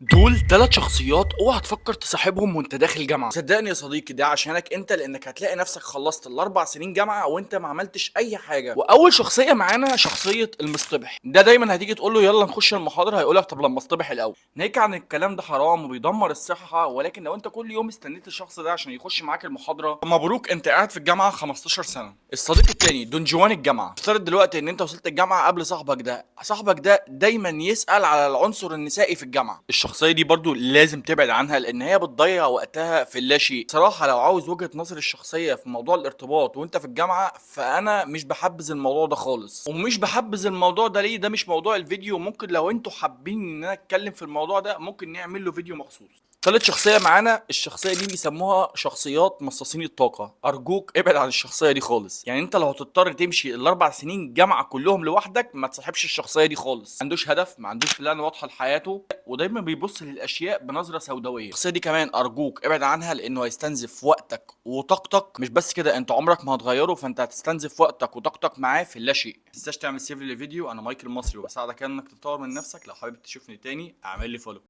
دول 3 شخصيات اوعى تفكر تصاحبهم وانت داخل جامعة. صدقني يا صديقي ده عشانك انت، لانك هتلاقي نفسك خلصت ال4 سنين جامعة وانت ما عملتش اي حاجة. واول شخصية معانا شخصية المصطبح. ده دايما هتيجي تقول له يلا نخش المحاضرة، هيقولك طب لما اصطبح الاول. ناهيك عن الكلام ده حرام وبيدمر الصحة، ولكن لو انت كل يوم استنيت الشخص ده عشان يخش معاك المحاضرة، مبروك انت قاعد في الجامعة 15 سنة. الصديق التاني دونجوان الجامعة. افترض دلوقتي ان انت وصلت الجامعة قبل صاحبك ده، صاحبك ده دايما يسأل على العنصر النسائي في الجامعة. الشخصية دي برضو لازم تبعد عنها لان هي بتضيع وقتها في اللاشيء. صراحة لو عاوز وجهة نظر الشخصية في موضوع الارتباط وانت في الجامعة، فانا مش بحبذ الموضوع ده خالص. ومش بحبذ الموضوع ده ليه؟ ده مش موضوع الفيديو، ممكن لو انتوا حابين ان انا اتكلم في الموضوع ده ممكن نعمل له فيديو مخصوص. ثالث شخصية معانا، الشخصية دي بيسموها شخصيات مصاصين الطاقة. أرجوك ابعد عن الشخصية دي خالص. يعني أنت لو هتضطر تمشي ال4 سنين جامعة كلهم لوحدك ما تصاحبش الشخصية دي خالص. ما عندوش هدف، ما عندوش plan واضحة لحياته، ودايما بيبص للأشياء بنظرة سوداوية. الشخصية دي كمان أرجوك ابعد عنها لأنه هيستنزف وقتك وطاقتك. مش بس كده، أنت عمرك ما هتغيره، فأنت هتستنزف وقتك وطاقتك معاه في اللاشيء. ما تنساش تعمل save للفيديو. أنا مايكل المصري وبساعدك إنك تطور من نفسك. لو حابب تشوفني تاني اعمل لي follow.